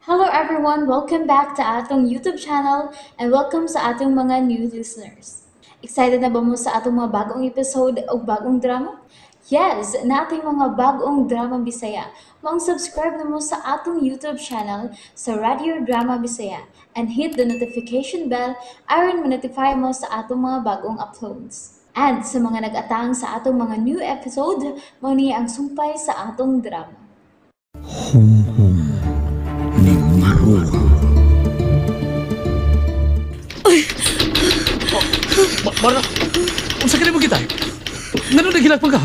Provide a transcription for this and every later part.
Hello everyone! Welcome back to atong YouTube channel and welcome sa atong mga new listeners. Excited na ba mo sa atong mga bagong episode o bagong drama? Yes! Nating mga bagong drama Bisaya. Maong subscribe na mo sa atong YouTube channel sa Radio Drama Bisaya and hit the notification bell aron ma-notify mo sa atong mga bagong uploads. And sa mga nag-atang sa atong mga new episode, mao ni ang sumpay sa atong drama. Humhum ni Maruro. Marla, unsa kini mo kita? Ngano naghilak pa ka?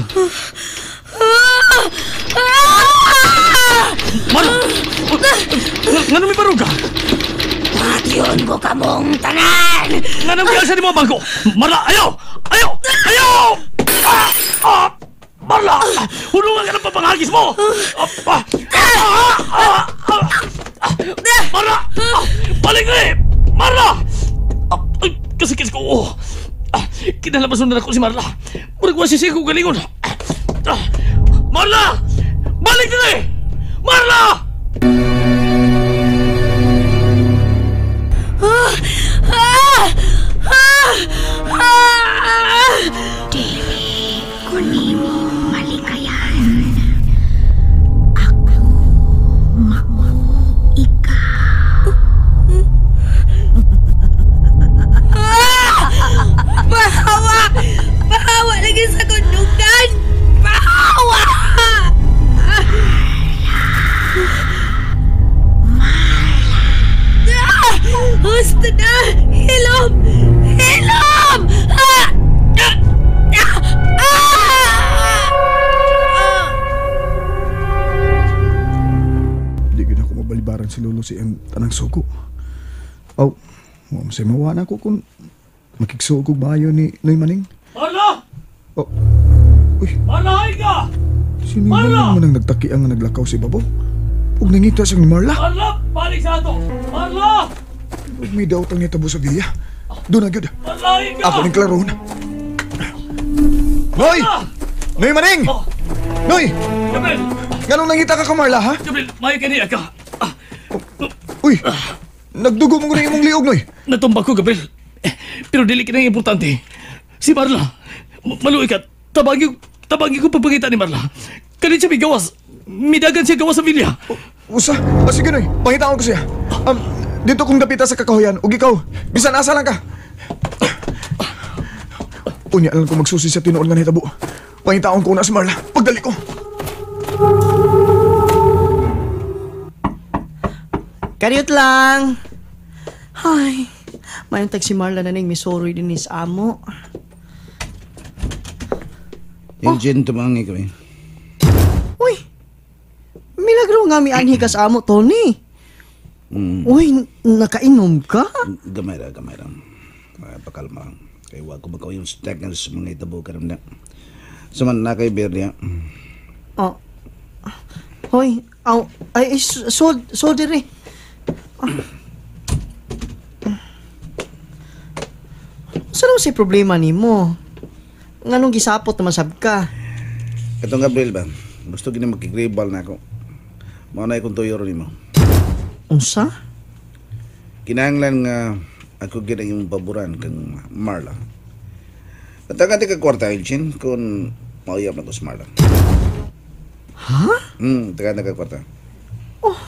Marla! Ngano may barog ka? Patyon ko kamong tanan! Ngano giasa nimo bangko? Marla, ayaw! Ayaw! Ayaw! Marla! Hulungan ka ng papanghagis mo! Marla! Balik na eh! Marla! Kasi ko! Kinalabason na ako si Marla. Murag wa siya ko galingon. Marla! Balik na eh! Marla! Dili ko nimo malikayan. Ako mao ikaw. Pahawa! Pahawa lagi sa kundukan! Pahawa! Marla! Husto na! Hilom! Hilom! Di gid ako mabalibaran si Lolo si M tanang suko. Aw, mo say mawa na ako kung makigsuog og maayo ni Noy Maning. Marla! Oh. Uy. Marla, hay ka! Sino Marla! Man ang nagtaki ang naglakaw si Babaw? Ug nangita siyang ni Marla. Marla, balik sa ato! Marla! Ug may daot ang nitabo sa biya. Doon na gyud. Marla, hay ka! Ako ning klarohon. Noy! Noy Maning! Oh. Noy! Gabriel! Nganong nangita ka ka Marla, ha? Gabriel, maayo kaniya ka. Uy! Nagdugo mo na imong liog, Noy. Natumba ko, Gabriel. Pero dili kinang importante. Si Marla, maluoy ka. Tabagi ko pagpangita ni Marla. Kanin siya may gawas. Midagan siya gawas sa vilya. Usa? O sige, Noy. Pangitaan ko siya. Dito kong dapita sa kakahuyan. Ug ikaw, bisan asa lang ka. Unya lang ko magsusi sa tinuod nga nahitabo. Pangitaon ko na si Marla. Pagdali ko. Kariyot lang. Ay, mayong tag si Marla na ning misoroy din ni sa amo. Yung gin tumangi kami. Uy, milagro nga mi anhi ka sa amo, Tony. Uy, nakainom ka? Gamay ra, gamay ra. Pakalma lang. Kaya wag ko magaw yung seconds mga itabo ka rin na. Suman na kay Bernia. Oh. Hoy, aw, ay, so dire. Saan naman sa'yo problema ni mo? Nganong gisapot naman sab ka? Katong Gabriel ba? Gusto gini makikribal na ako. Mao na akong tuyo ron mo. Unsa? Kinahanglan nga ako gid ang imong paboran kang Marla. Tatangan ti ka kwarta, Elchin, kung mauyap na ko sa Marla. Ha? Tatangan ka kwarta. Oh,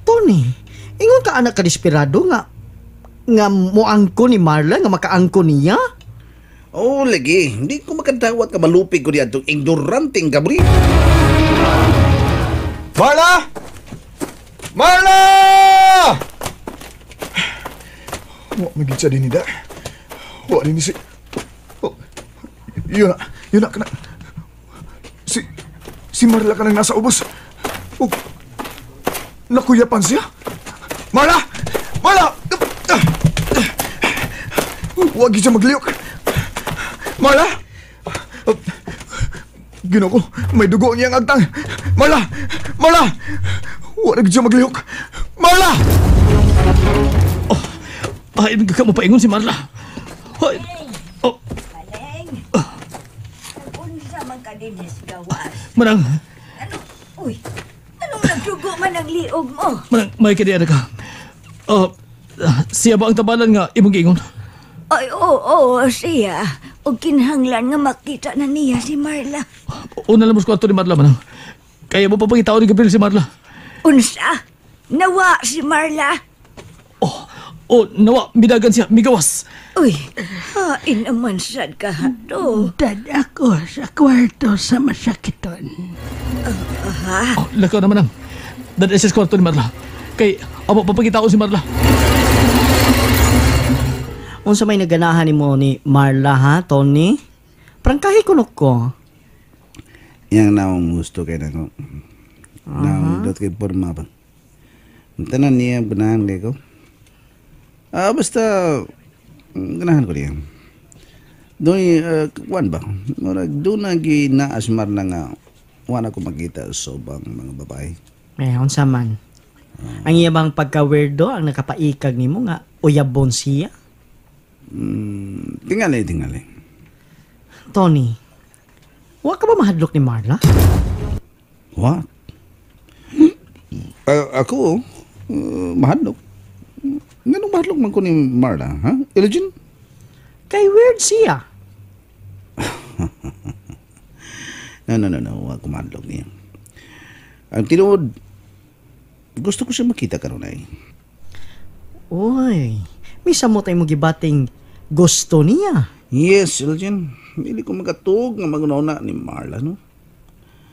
Tony, ingon ka anak ka desperado nga muangko ni Marla, nga makaangko niya? Oh, lagi. Hindi ko makadawat ka malupig ko diyan itong ignoranteng Gabriel. Marla! Marla! Wa magid siya din nida. Wa din si... Oh, yun na, kana. Si Marla ka nang nasa ubos. Oh, nakuyapan siya. Marla! Marla! Huwag siya magliyok. Marla! Ginoo ko, may dugo niyang agtang. Marla! Marla! Huwag siya magliyok. Marla! Oh, ay, ka mo paingon si Marla. Ay, oh. Maleng. Unsa man ka dinis gawas? Manang. Ano? Uy, anong nagdugo man man ang liog mo? Manang, may kadiya na ka. Siya ba ang tabalan nga imong giingon? Ay, oo, siya. O kinahanglan nga makita na niya si Marla. Una lang mo sa kwarto ni Marla, Manang. Kaya mo papangitaon ni Gabriel si Marla. Unsa? Nawa si Marla? Oh, nawa, midagan siya, migawas. Uy, hain naman sad ka hato. Dad ako sa kwarto sa masakiton. Ha? Oh, lakaw naman ang. Dad siya sa kwarto ni Marla. Kay, amo papangitaon si Marla. Unsa may naganahan nimo ni Marla ha, Tony? Prangkahi kuno ko. Yang naong gusto kay nako. Naong dot kay porma pa. Ang tanan niya ganahan kay ko. Basta ganahan ko niya. Doon kuan ba? Murag doon na ginaas Marla nga wala ko makita sa ubang mga babae. Eh, unsa man? Ang iya bang pagka-weirdo ang nakapaikag nimo nga uyabon siya? Tingali, tingali. Tony, wa ka ba mahadlok ni Marla? What? Ako, mahadlok. Nganong mahadlok man ko ni Marla, ha? Ilogin? Kay weird siya. No. Wa ko mahadlok niya. Ang tinuod, gusto ko siya makita karon ay. Uy, misa mo tayo mo gibating gusto niya. Yes, Ilgin. Hindi ko makatug nga maguna ni Marla, no?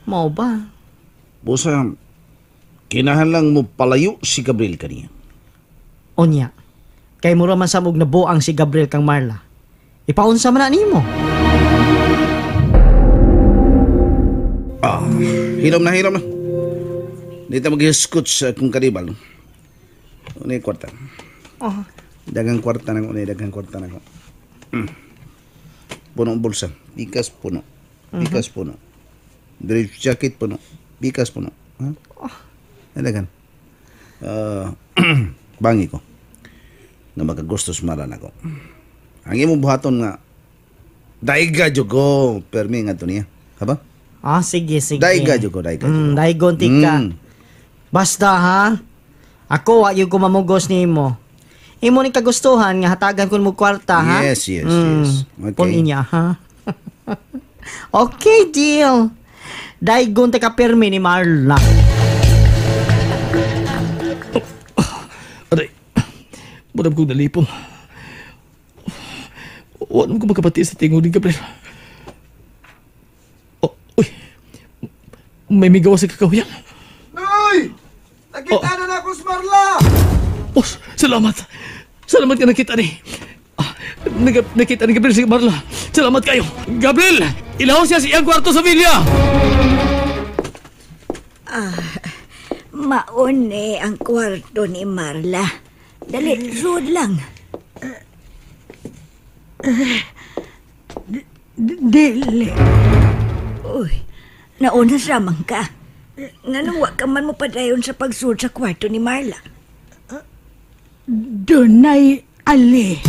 Mao ba? Busa, kinahanglan mo palayo si Gabriel kaniya. Onya, kay mura man samog nabuang si Gabriel kang Marla. Ipaunsa man na nimo. Hilom na, hilom na. Dito mag-iskut sa akong karibal. Unay kwarta. Oh. Dagang kwarta na ko, unay dagang kwarta na ko. Puno ang bulsa. Bikas puno. Bikas puno. Drift jacket puno. Bikas puno. Ha? Dagan. Bangi ko. Nga makagustos mara na ko. Ang imong buhaton nga daiga jud ko permi nga to niya. Ha ba? Ah, sige, sige. Daiga jud ko, daiga jud ko. Daigon tika. Basta ha. Ako wa gyud ko mamugos nimo. Imo ni kagustuhan nga hatagan ko mo kwarta ha. Yes, yes, yes. Okay. Pun inya ha. Okay, deal. Daigon ta ka permi ni Marla. Aray. Murag kong nalipong. Wala mo ko magkapati sa tingog ni Gabriel. Oh, uy. May migawa sa kakahuyan. Noy! Nakita na ako si Marla! Oh, salamat. Salamat ka nakita ni. Nakita ni Gabriel si Marla. Salamat kayo. Gabriel! Ilaw siya sa iyang kwarto sa villa! Maone ang kwarto ni Marla. Dali, sud lang. Dili. Uy, nauna sa man ka. Nganong wa ka man mo padayon sa pagsud sa kwarto ni Marla? Dunay ali.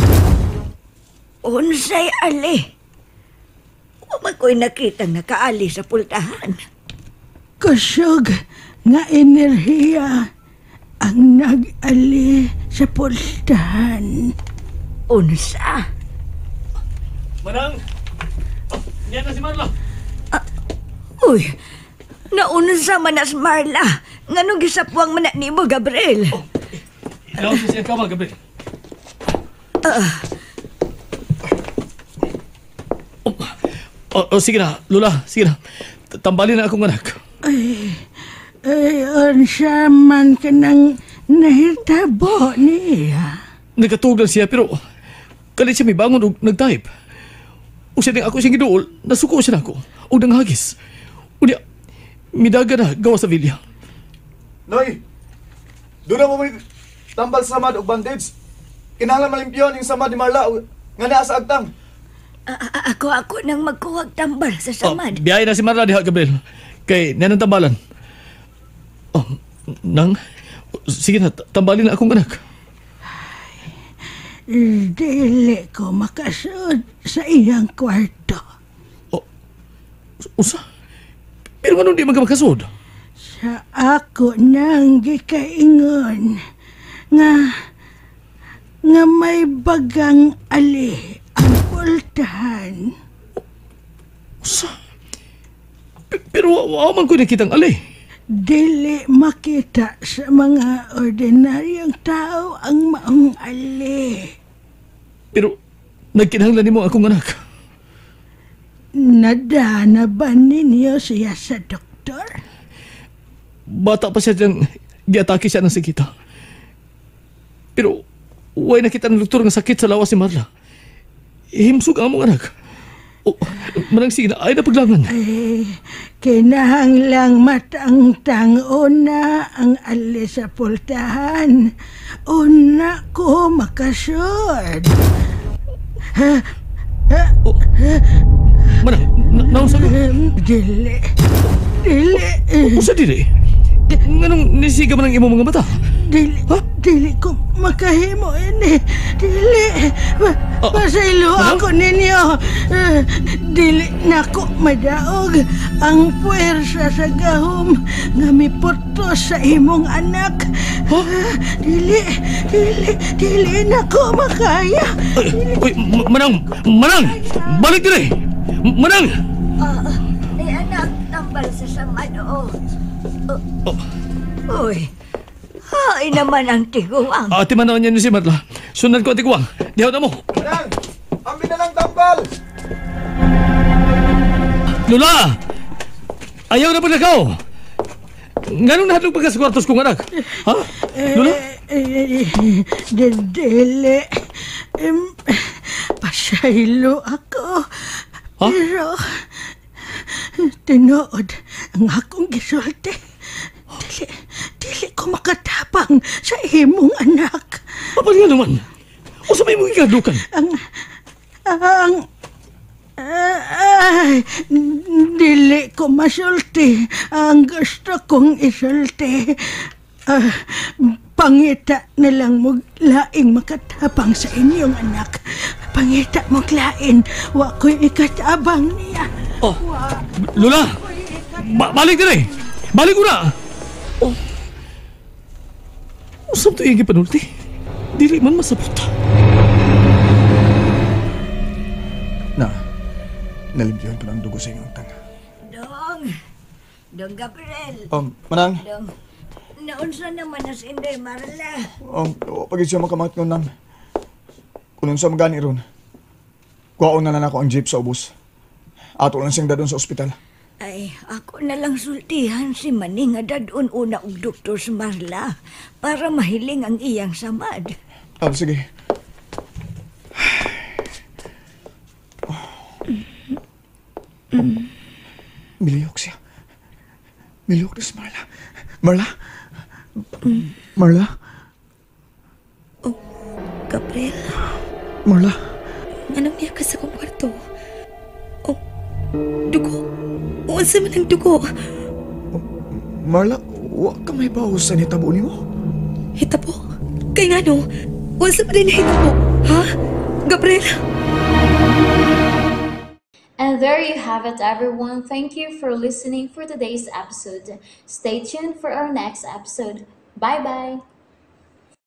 Unsay ali? Wa man ko'y nakitang nakaali sa pultahan. Kusog nga enerhiya ang nag-ali sa pultahan. Unsa? Manang! Oh, niya na si Marla. Uy, naunsa man na si Marla. Nganong gisapuang man na nimo, Gabriel? Oh, ilaw siya siyang kama, Gabriel. Oh, sige na, Lola, sige na. Tambalin na akong anak. Ay, unsa man ka nang nahitabo niya. Nagkatug lang siya, pero kalit siya may bangon og nagtype. O siya ako siyang giduol, nasuko siya nako, og nanghagis. Unya, midaga na gawa sa villa. Noy! Doon na mo may tambal samad og bandage. Kinahanglan malimpyon yung samad ni Marla og nga naa sa agtang. Ako nang magkuhag tambal sa samad. Oh, biyahe na si Marla diha, Gabriel. Kay nanang tambalan. Oh, nang, sige na, tambalin na akong anak. Dili ko makasud sa iyang kwarto. Oh, usa? Pero anong di man ka makasud? Sa ako nang gikaingon nga nga may bagang ali ang pultahan. Usa? Pero wa man ko nakitang ali. Dili makita sa mga ordinaryong tao ang maong ali. Pero nagkinahanglan nimo akong anak. Nadana ba ninyo siya sa doktor? Bata pa siya diyang giatake siya ng sikita. Pero way nakita ng doktor nga sakit sa lawas ni Marla. Himsog ang among anak. O, manang sige na, ay na paglangan. Ay, kinahanglang matangtang una ang ali sa pultahan. Una ko makasud. Oh, manang, naunsa ka? Dili. Dili. Usa dili? Nganong nisiga man ang imong mga mata? Dili. Ha? Dili ko makahimo ini. Dili. Pasaylo Manang? ako ninyo. Dili nako madaog ang puwersa sa gahom nga miputos sa imong anak. Ha? Dili, dili, dili nako makaya. Ay, uy, manang! Manang! Balik dire! Manang! Ay anak, tambal sa samad, oo. Oh. Uy, hay naman ang tiguang. Ate man niya ni si Marla. Sundan ko ang tiguang. Dihaw na mo. Manang! Ambi na lang tambal! Lola! Ayaw na paglakaw! Nganong nahadlok pa ka sa kwartos kong anak? Ha? Lola? Dili. Pasaylo ako. Ha? Pero tinuod ang akong gisulti. Dili, dili ko makatabang sa imong anak. Apan nga naman. Unsa may imong gikahadlukan? Ang ay, dili ko masulti ang gusto kong isulti. Pangita na lang mo laing makatabang sa inyong anak. Pangita mo lain, wa ko'y ikatabang niya. Oh, Lola! Balik dire! Balik ko na! Oh. Usap to iyang gipanulti. Dili man masabot. Na, nalibyan ko ng dugo sa iyong tanga. Dong, Dong Gabriel. Manang, Dong, naunsa naman as Inday Marla. Pag siya makamangat ngon nang. Kung unsa magani ron, kuwaon na lang ako ang jeep sa ubos. Ato lang siyang dadon sa ospital. Ay, ako na lang sultihan si Maning nga dadon una og doktor sa Marla para mahiling ang iyang samad. Sige. Miliyok siya. Miliyok na si Marla. Marla? Marla? Oh, Gabriel, Marla? anong niya ka sa kong kwarto? Oh, dugo. Unsa man ang dugo? Marla, wa ka may bawas sa nitabo nimo? Hitabo? Kay ngano? Unsa man din hitabo? Ha? Gabriel? And there you have it, everyone. Thank you for listening for today's episode. Stay tuned for our next episode. Bye-bye.